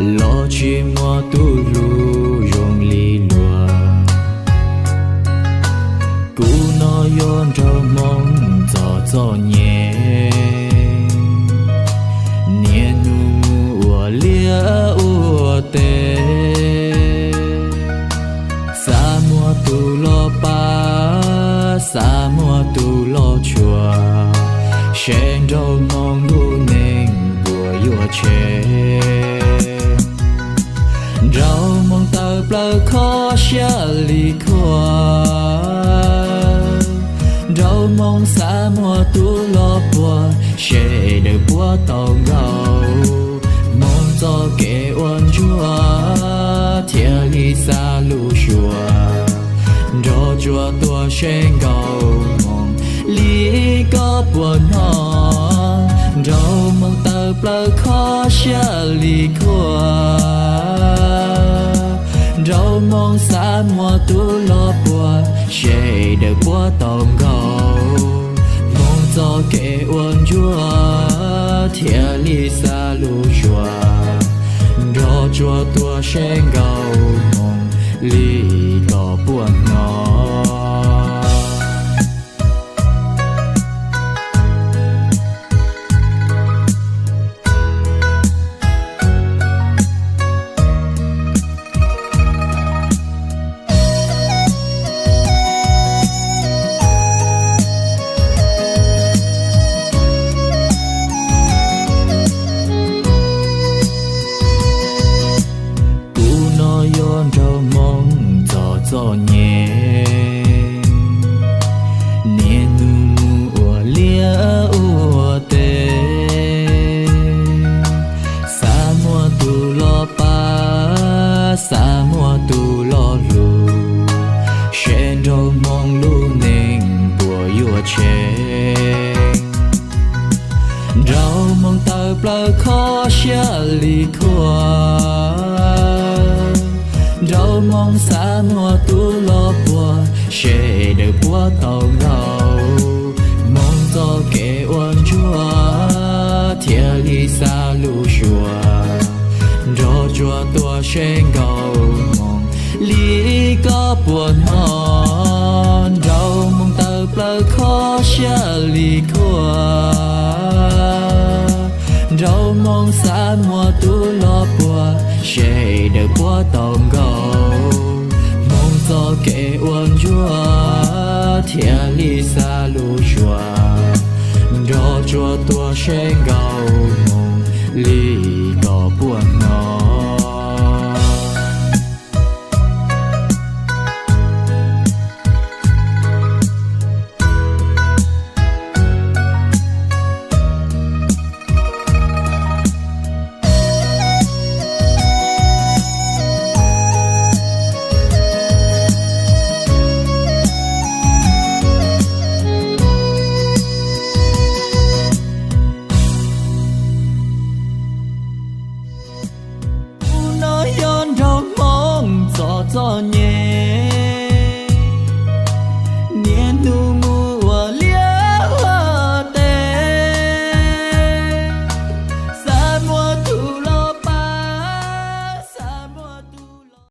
los tsis muaj tus hlub zoo li luag. Kuv no yuav nrog hmoov txom txom nyem, niaj hnub mus ua liaj ua teb. Xav muaj tus los pab, xav muaj tus los tshua, seb nraug hmoov lub neej puas yuav tshem. Nraug hmoov tawv plaws kho siab li khuab, nraug hmoov xav muaj tus los puag, seb daws puas tau nkaus. Hmoov txoj kev ua ntsuag, thiaj li xa lub suab, nrog tsuas tuag seb nkaus hmoov li koj puas hnov. Nraug hmoov tawv plaws kho siab li khuab, nraug hmoov xav muaj tus los puag, seb daws puas tau nkaus. Hmoov txoj kev ua ntsuag, thiaj li xa lub suab, nrog tsuas tuag seb nkaus hmoov li koj puas hnov. Kuv no yuav nraug hmoov txom txom nyem, niaj hnub mus ua liaj ua teb. Xav muaj tus los pab, xav muaj tus los hlub, seb nraug hmoov lub neej puas yuav tshem. Nraug hmoov tawv plaws kho siab li khuab, nraug hmoov xav muaj tus los puag, seb daws puas tau nkaus. Hmoov txoj kev ua ntsuag, thiaj li xa lub suab, nrog tsuas tuag seb nkaus hmoov li koj puas hnov. Nraug hmoov tawv plaws kho siab li khuab, nraug hmoov xav muaj tus los puag, seb daws puas tau nkaus. Hmoov txoj kev ua ntsuag, thiaj li xa lub suab, nrog tsuas tuag seb nkaus hmoov li koj puas hnov. Kuv no yog nraug hmoov txom txom